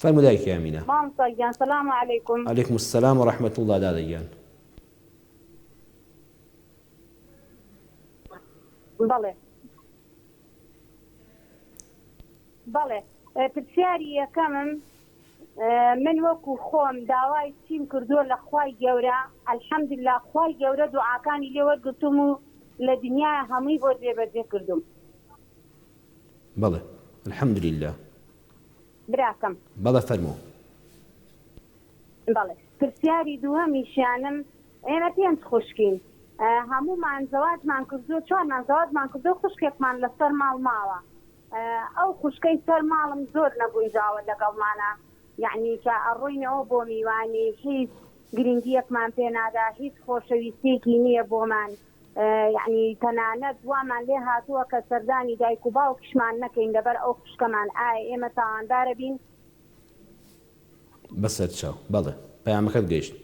فەرموو دایکی ئامینە. مامۆستا گیان سلام علیکم. علیکم السلام و رحمە اللە دادە گیان. بەڵێ بەڵێ پرسیاری یەکەمم من وەکو خۆم داوای چیم کردووە لە خوای گەورە الحمدللە خوای گەورە دوعاکانی لێ وەرگرتوم و لە دنیا هەمووی بۆ جێبەجێ کردوم. بەڵێ الحمدللە. براکەم. بەڵێ فەرموو. بەڵێ پرسیاری دووهەمیشیانم ئێمە پێنج خوشکین هەموومان زەواجمان کردووە چوارمان زەواجمان کردووە خوشکێکمان لەسەر ماڵ ماوە ئەو خوشکەی سەر ماڵم زۆر نەگونجاوە لەگەڵمانا یەعنی کە ئەڕۆینەوە بۆ میوانی هیچ گرنگیەکمان پێ نادا هیچ خۆشەویستیەکی نیە بۆمان یەعنی تەنانەت وامان لێ هاتووە کە سەردانی دایک و باوکیشمان نەکەین لەبەر ئەو خوشکەمان ئایا ئێمە تاوانبارە بین؟ بەسەر چاو بەڵێ پەیامەکەت گەیشت.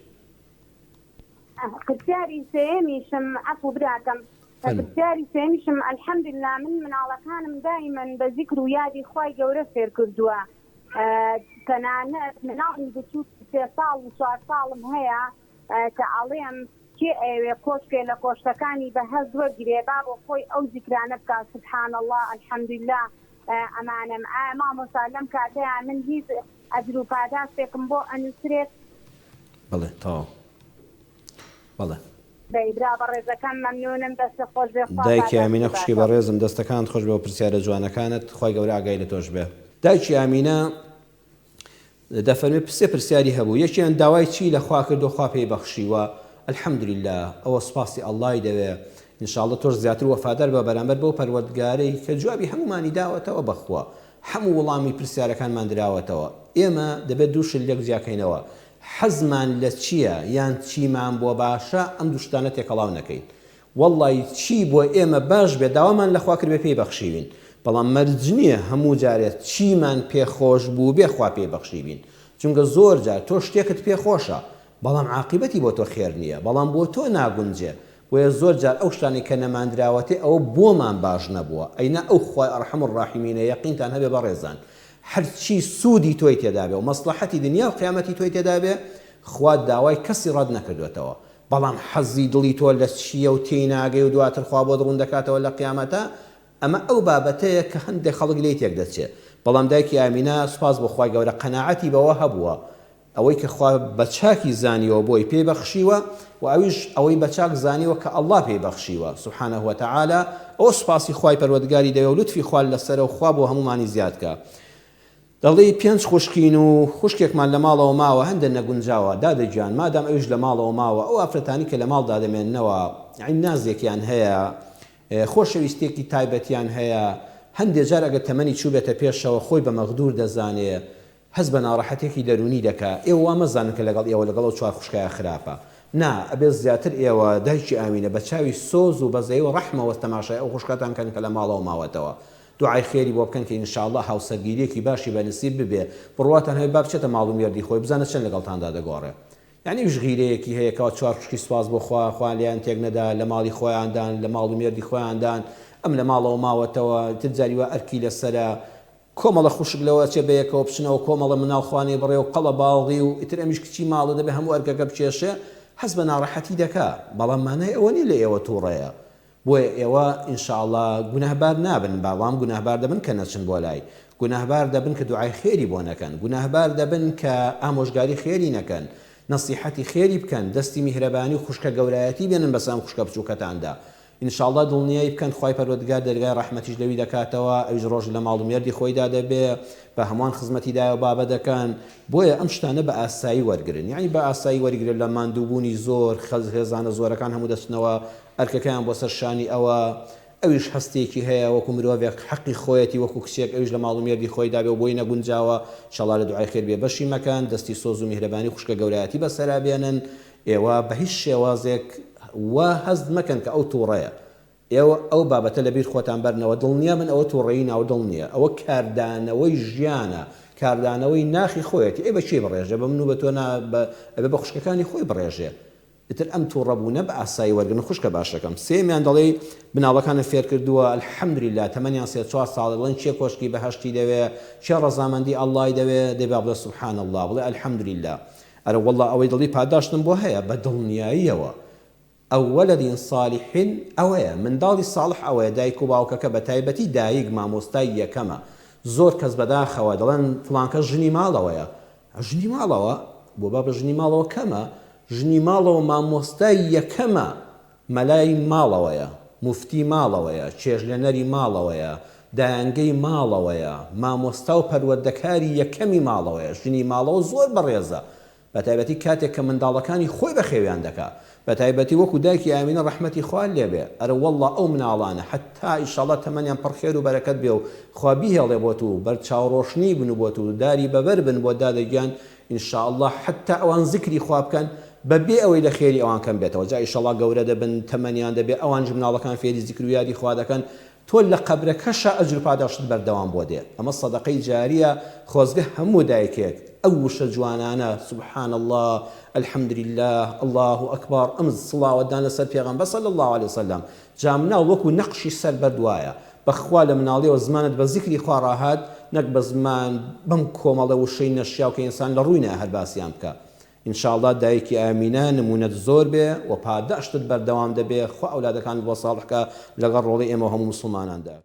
پرسیاری سێیەمیشم عەفو براکەم پرسیاری سێیەمیشم الحمدللە من مناڵەکانم دایمەن بە زیکر و یادی خوای گەورە فێر کردووە تەنانەت مناڵی بچوکی سێ ساڵ و چوار ساڵم هەیە کە ئەڵێم کێ ئەیەوێ کۆشکێ لە کۆشکەکانی بەهەشت وەرگرێ با بۆ خۆی ئەو زیکرانە بکا سبحان اللە الحمدللە ئەمانەم ئایا مامۆستا لەم کاتەیا من هیچ ئەجر و پاداشتێکم بۆ ئەنوسرێت؟ بەڵێ تەواو بەڵێ. دەی برا بەڕێزەکەم مەمنونم دەستت خۆش بێ خوا دایکی پاداشتت ئامینە خوشکی باتەوە. بەڕێزم دەستەکانت خۆش بێ بۆ پرسیارە جوانەکانت خوای گەورە ئاگای لە تۆش بێ. دایکی ئامینە دەفەرمێ سێ پرسیاری هەبوو یەکیان داوای چی لە خوا کردو خوا پێی بەخشیوە الحمدللە ئەوە سوپاسی اللە ی دەوێ ان شاء اللە تۆش زیاتر وەفادار بە بەرامبەر بەو پەروەردگارەی کە جوابی هەموومانی داوەتەوە بەخوا هەموو وڵامی پرسیارەکانمان دراوەتەوە ئێمە دەبێت دوو شت لێک جیاکەینەوە حەزمان لە چیە یان چیمان بۆ باشە ئەم دوو شتانە تێکەڵاو نەکەین وەڵڵای چی بۆ ئێمە باش بێ داوامان لە خوا کردبێ پێی بەخشیوین بەڵام مەرج نییە هەموو جارێ چیمان پێ خۆش بووبێ خوا پێی بەخشیبین چونکە زۆر جار تۆ شتێکت پێ خۆشە بەڵام عاقیبەتی بۆ تۆ خێر نییە بەڵام بۆ تۆ ناگونجێ بۆیە زۆر جار ئەو شتانەی کە نەماندراوەتێ ئەوە بۆمان باش نەبووە ئەینا ئەو خوای ارحم الراحمینە یەقینتان هەبێ بەڕێزان هەرچی سوودی تۆی تێدابێ و مەسڵەحەتی دنیا و قیامەتی تۆی تێدابێ خوا داوای کەسی ڕەت نەکردووەتەوە بەڵام حەزی دڵی تۆ لە چییە و تێی ناگەی و دواتر خوا بۆت ڕوون دەکاتەوە لە قیامەتا، ئەمە ئەو بابەتەیە کە هەندێک خەڵک لێی تێک دەچێ. بەڵام دایکی ئامینە سوپاس بۆ خوای گەورە قەناعەتی بەوە هەبووە ئەوەی کە خوا بە چاکی زانیوە بۆی پێی بەخشیوە و ئەویش ئەوەی بە چاک زانیوە کە اللە پێی بەخشیوە سبحانە وتعالی ئەوە سوپاسی خوای پەروەردگاری دەوێ و لوتفی خوا لەسەرە و خوا بۆ هەموومانی زیاد کا. دەڵێی پێنج خوشکین و خوشکێکمان لە ماڵەوە ماوە هەندە نەگونجاوە دادە گیان مادام ئەویش لە ماڵەوە ماوە ئەو ئافرەتانی کە لە ماڵدا دەمێننەوە یەعنی نازێکیان هەیە خۆشەویستیەکی تایبەتیان هەیە هەندێ جار ئەگەر تەمەنی چووبێتە پێشەوە خۆی بە مەغدور دەزانێ هەست بە ناڕەحەتیەکی دەروونی دەکا ئێوە وا مەزانن کە لەگەڵ ئێوە لەگەڵ ئەو چوار خوشکایە خراپە نا ئەبێ زیاتر ئێوە دایکی ئامینە بە چاوی سۆز و بەزەیی و ڕەحمەوە تەماشای ئەو خوشکەتان کەن کە لە ماڵەوە ماوەتەوە دوعای خێری بۆ بکەن کە ان شاء اللە هاوسەرگیریەکی باشی بە نسیب ببێ بڕواتان هەبێ با بچێتە ماڵ و مێردی خۆی بزانە چەند لەگەڵتاندا دەگۆڕێ یانی ئەویش غیرەیەکی هەیە کەوا چوار خوشکی سوپاس بۆ خوا خوا لێیان تێک نەدا لە ماڵی خۆیاندان لە ماڵ و مێردی خۆیاندان ئەم لە ماڵەوە ماوەتەوە تر جاری وا ئەرکی لەسەرە کۆمەڵە خوشک لەوە ئەچێ بەیەکەوە بچنەوە کۆمەڵە مناڵ خوانەی بڕێ و قەڵەباڵغی و ئیتر ئەمیش کچی ماڵە دەبێ هەموو ئەرکەکە بکێشێ هەست بە ناڕەحەتی دەکا بەڵام مانای ئەوە نیە لە ئێوە توڕەیە بۆیە ئێوە ان شاء اللە گوناهبار نابن بەڵام گوناهبار دەبن کە نەچن بۆ لای، گوناهبار دەبن کە دوعای خێری بۆ نەکەن، گوناهبار دەبن کە ئامۆژگاری خێری نەکەن، نەسیحەتی خێری بکەن، دەستی میهرەبانی و خوشکە گەورایەتی بێنن بەسەر ئەم خوشکە بچوکەتاندا ان شاء اللە دڵنیای بکەن خوای پەروەردگار دەرگای ڕەحمەتیش لەوی دەکاتەوە ئەویش ڕۆژ لە ماڵ و مێردی خۆیدا دەبێ بە هەموان خزمەتی دایە و بابە دەکەن بۆیە ئەم شتانە بە ئاسایی وەرگرن یەعنی بە ئاسایی وەریگرە لە ماندووبوونی زۆر خێزانە زۆرەکان هەموو دەچنەوە ئەرکەکەیان بۆ سەر شانی ئەوە، ئەویش هەستێکی هەیە وەکو مرۆڤێک حەقی خۆیەتی وەکو کچێک ئەویش لە ماڵ و مێردی خۆیدا بێ و بۆی نەگونجاوە، ئیشەڵا لە دوعای خێر بێ بەشی مەکەن، دەستی سۆز و میهرەبانی و خوشکە گەورایەتی بەسەرا بێنن، ئێوە بە هیچ شێوازێک وا هەست مەکەن کە ئەو توڕەیە، ئێوە ئەو بابەتە لە بیر خۆتان بەرنەوە، دڵنیابن ئەوە توڕەیی ناو دڵ نییە، ئەوە کاردانەوەی ژیانە، کاردانەوەی ناخی خۆیەتی، ئەی بە کێی بڕێژێ؟ بە من و بە تۆ نا، ئەبێ بە خوشکەکانی خۆی بڕێژێ. ئیتر ئەم توڕە بوونە بە ئاسایی وەرگرن خوشکە باشەکەم. سێیەمیان دەڵێی مناڵەکانت فێرکردووە الحمدللە تەمەنیان سێ چوار ساڵە دەڵێن کێ کۆشکی بەهەشتی دەوێ کێ ڕەزامەندی اللە ی دەوێ دەی با بڵێ سبحان اللە بڵێ الحمدللە ئەرە واللە ئەوەی دەڵی پاداشتم بۆ هەیە بە دڵنیاییەوە ئەو ولد صالح ئەوەیە منداڵی صاڵح ئەوەیە دایک و باوکەکە بە تایبەتی دایک مامۆستای یەکەمە زۆر کەس بەداخەوە دەڵێن فڵانکەس ژنی ماڵەوەیە ژنی ماڵەوە؟ بۆ بابە ژنی ماڵەوە کەمە؟ ژنی ماڵەوە مامۆستای یەکەمە، مەلای ماڵەوەیە، موفتی ماڵەوەیە، چێژلێنەری ماڵەوەیە، دایەنگەی ماڵەوەیە، مامۆستا و پەروەردەکاری یەکەمی ماڵەوەیە، ژنی ماڵەوە زۆر بەڕێزە، بەتایبەتی کاتێک کە منداڵەکانی خۆی بەخێویان دەکا، بەتایبەتی وەکو دایکی ئامینە ڕەحمەتی خوا لێبێ ئەرەوەڵڵا ئەو مناڵانە حەتا ئیشەڵا تەمەنیان پڕ خێر و بەرەکەت بێ و خوا بیهێڵێ بۆت و بەر چاو ڕۆشنی بن و بۆت و داری بەبەر بن بۆت دادە گیان ان شاء اللە حەتا ئەوان زکری خوا بکەن بە بێ ئەوەی لە خێری ئەوان کەم بێتەوە جا ئیشەڵا گەورە دەبن تەمەنیان دەبێ ئەوانیش مناڵەکان فێری زیکر و یادی خوا دەکەن تۆ لە قەبرەکەشا ئەجر و پاداشتت بەردەوام بۆ دێ ئەمە سەدەقەی جاریە خۆزگە هەموو دایکێک ئەو وشە جوانانە سبحان اللە الحمدللە اللە اکبر ئەم سڵاوەتدان لەسەر پێغەمبەر صلی اللە علیە وسلم جا مناڵ وەکو نەقشی سەر بەرد وایە بەخوا لە مناڵیەوە زمانت بە زیکری خوا ڕاهات نەک بە زمان بەم کۆمەڵە وشەی نەشیاو کە ئینسان لە ڕووی نایە هەر باسیان بکا ان شاء اللە دایکی ئامینە نمونەت زۆر بێ و پاداشتت بەردەوام دەبێ خوا ئەولادەکانت بۆ ساڵح کا لەگەڵ ڕۆڵەی ئێمەو هەموو موسڵماناندا.